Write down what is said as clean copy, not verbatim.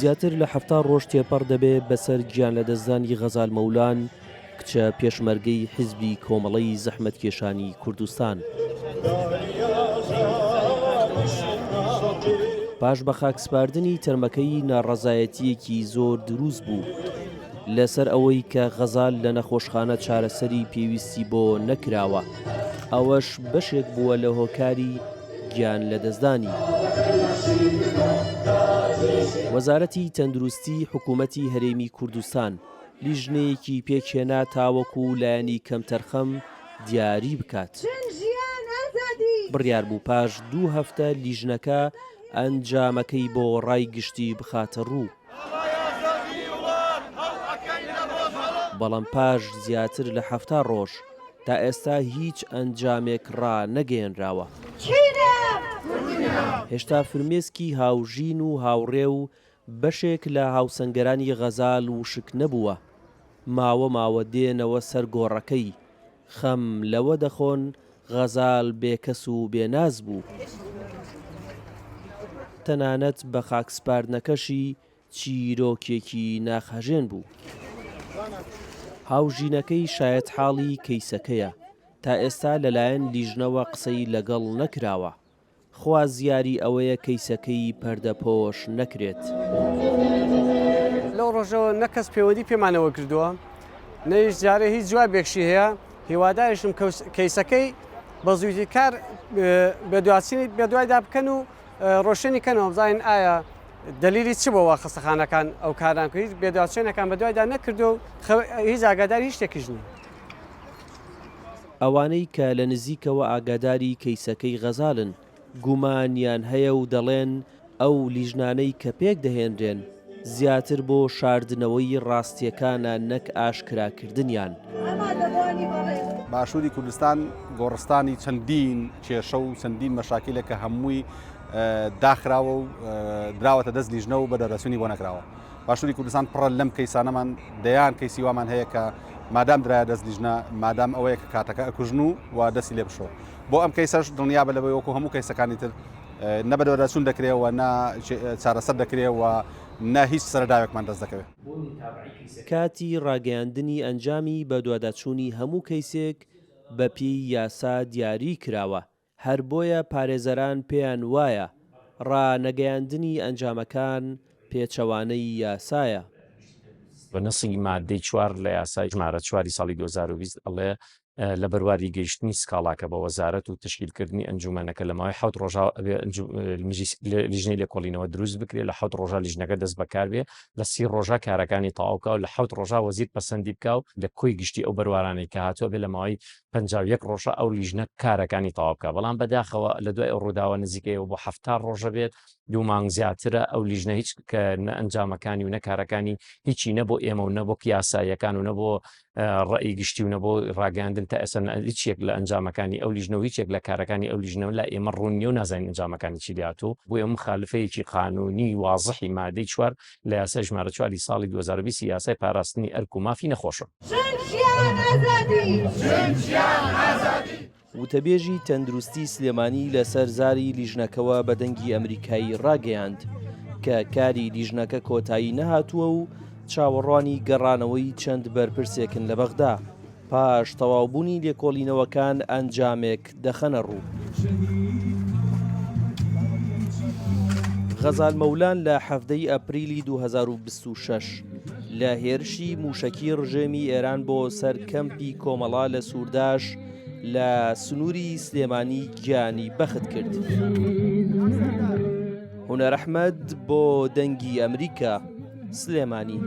زیاتر لە 70 ڕۆژ تێپەڕ دەبێ بەسەر گیان لەدەستدانی غەزال مەولان، کچە پێشمەرگەی حیزبی کۆمەڵەی زەحمەتکێشانی کوردستان. پاش بەخاکسپاردنی تەرمەکەی ناڕەزایەتییەکی زۆر دروست بوو لەسەر ئەوەی کە غەزال لە نەخۆشخانە چارەسەری پێویستی بۆ نەکراوە، ئەوەش بەشێک بووە لە هۆکاری گیان لەدەستدانی. وەزارەتی تەندروستی حکوومەتی هەرێمی کوردستان لیژنەیەکی پێکهێنا تاوەکو لایەنی کەمتەرخەم دیاری بکات. بڕیار بوو پاش دوو هەفتە لیژنەکە ئەنجامەکەی بۆ ڕای گشتی بخاتە ڕوو. بەڵام پاش زیاتر لە 70 ڕۆژ تا ئێستا هیچ ئەنجامێک ڕانەگەیەنراوە. هێشتا فرمێسکی هاوژین و هاوڕێ و بەشێک لە هاوسەنگەرانی غەزال وشک نەبووە، ماوە ماوە دێنەوە سەر گۆڕەکەی، خەم لەوە دەخۆن غەزال بێکەس و بێناز بوو. تەنانەت بەخاکسپاردنەکەشی چیرۆکێکی ناخهەژێن بوو. هاوژینەکەی شایەتحاڵی کەیسەکەیە، تا ئێستا لەلایەن لیژنەوە قسەی لەگەڵ نەکراوە. خوازیاری ئەوەیە کەیسەکەی پەردەپۆش نەکرێت. لەو ڕۆژەوە نە کەس پەیوەندی پێمانەوە کردووە نەیش جارێ هیچ جوابێکشی هەیە هیواداریشم کەیسەکەی بە زوویی کار بەدواچینی بەدوایدا بکەن و ڕۆشنی کەنەوە بزانین ئایا دلیلی چ بۆ وا خەستەخانەکان ئەو کاران هیچ بێدواچێنەکان بەدوایدا نەکردو هیچ ئاگاداری هیچ شتێکیش نین. ئەوانەی کە لە نزیکەوە ئاگاداری کەیسەکەی غەزالن، گومانیان هەیە و دەڵێن ئەو لیژنانەی کە پێکدەهێنرێن، زیاتر بۆ شاردنەوەی ڕاستییەکانە نەک ئاشکراکردنیان. باشووری کوردستان گۆڕستانی چەندین کێشە و چەندین مەشاکیلە کە هەمووی داخراوە و دراوەتە دەست لیژنە و بەدەرەچوونی بۆ نەکراوە. باشووری کوردستان پڕە لەم کەیسانەمان دەیان کەیسی وامان هەیە کە مادام درایە دەست لیژنە مادام ئەوەیە کە کاتەکە ئەکوژن و و دەستی لێ بشۆ بۆ ئەم کەیسەش دڵنیابە لەوەی وەکو هەموو کەیسەکانی تر نە بەدواداچوون دەکرێ و نە چارەسەر دەکرێ و نە هیچ سەرەداوێکمان دەست دەکەوێت. کاتی ڕاگەیاندنی ئەنجامی بەدواداچوونی هەموو کەیسێک بەپێی یاسا دیاری کراوە، هەر بۆیە پارێزەران پێیان وایە ڕانەگەیاندنی ئەنجامەکان پێچەوانەی یاسایە. بە نەسی ماددەی چوار لە یاسای ژمارە چواری ساڵی 2020 ئەڵێ لە بەرواری گەیشتنی سکاڵاکە بە وەزارەت و تەشکیلکردنی ئەنجومەنەکە لە ماوەی حەوت ڕۆژا ئەبێ لیژنەی لێکۆڵینەوە دروست بکرێ لە حەوت ڕۆژا لیژنەکە دەست بەکار بێ لە سی ڕۆژا کارەکانی تەواو بکا و لە حەوت ڕۆژا وەزیر پەسەندی بکا و لە کۆی گشتی ئەو بەروارانەی کە هاتووە بێ لە ماوەی 51 ڕۆژە ئەو لیژنە کارەکانی تەواو بکا بەڵام بەداخەوە لە دوای ئەو ڕووداوە نزیکەیەوە بۆ 70 ڕۆژە بێت دوو مانگ زیاترە ئەو لیژنە هیچ کە نە ئەنجامەکانی و نە کارەکانی هیچی نە بۆ ئێمە و نە بۆ یاساییەکان و نە بۆ ڕەئی گشتی و نە بۆ ڕاگەیاندن تا ئێستا هیچ یەک لە ئەنجامەکانی ئەو لیژنە و هیچ یەک لە کارەکانی ئەو لیژنە لا ئێمە ڕوون نیە و نازانین ئەنجامەکانی چی لێهاتوو بۆیە مخالفەیەکی قانونی وازحی مادەی چوار لە یاسای ژمارە چواری ساڵی 2020 یاسای پاراستنی ئەرک و مافی نەخۆشە. ژن ژیان ئازادی ژن ژیان ئازادی. وتەبێژی تەندروستی سلێمانی لەسەر زاری لیژنەکەوە بە دەنگی ئەمریکای ڕاگەیاند کە کاری لیژنەکە کۆتایی نەهاتووە و چاوەڕوانی گەڕانەوەی چەند بەرپرسێکن لە بەغدا پاش تەواوبوونی لێکۆڵینەوەکان ئەنجامێک دەخەنە ڕوو. غەزال مەولان لە حەڤدە ی ئەپریلی 2026 لە هێرشی مووشەکی ڕژێمی ئێران بۆ سەر کەمپی کۆمەڵا لە سوورداش لە سنووری سلێمانی گیانی بەخت کرد. هونەر ئەحمەد بۆ دەنگی ئەمریکا، سلێمانی.